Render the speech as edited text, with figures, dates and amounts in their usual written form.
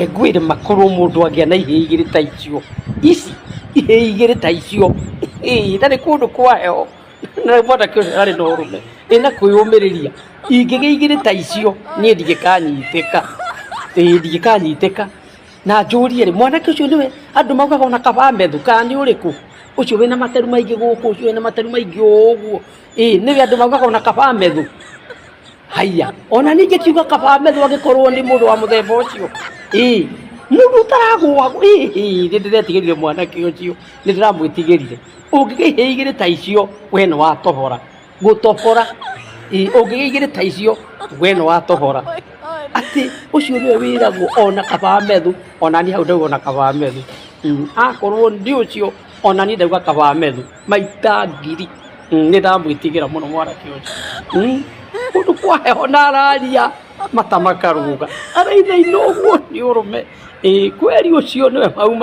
Ngwĩre makorwo mũndũ agĩa na ihĩĩ igĩrĩ ta icio, ici ihĩĩ igĩrĩ ta icio, na nĩ kũndũ kwa heho, na mwanake ũcio arĩ na ũrũme, ĩ na kwĩyũmĩrĩria, ingĩgĩa igĩrĩ ta icio niĩ ndingĩkanyitĩka, ĩĩ ndingĩkanyitĩka, na njũrie rĩ, mwanake ũcio nĩwe andũ maugaga ona kaba methu kana nĩ ũrĩkũ, ũcio wĩna materu maingĩ gũkũ, ũcio wĩna materu maingĩ ũguo, ĩĩ nĩwe andũ maugaga ona kaba methu. Haiya, ona niĩ ngĩkiuga kaba methu angĩkorwo nĩ mũndũ wa mũthemba ũcio. Ĩĩ, mũndũ ũtaragũa, ĩĩ nĩ ndĩretigĩrire mwanake ũcio, nĩ ndĩramwĩtigĩrire. Ũngĩgĩa ihĩĩ igĩrĩ ta icio, we nĩ watohora. Gũtohora, ĩĩ ũngĩgĩa igĩrĩ ta icio, we nĩ watohora. Atĩ ũcio nĩwe wĩragwo ona kaba methu, ona niĩ hau ndauga ona kaba methu. Akorwo nĩ ũcio, ona niĩ ndauga kaba methu, maita ngiri. Nĩ ndamwĩtigĩra mũno mwanake ũcio. Kũndũ kwa heho na araria mata makarũga, arainaina ũguo nĩ ũrũme. Ĩĩ kweri ũcio nĩwe mau mau.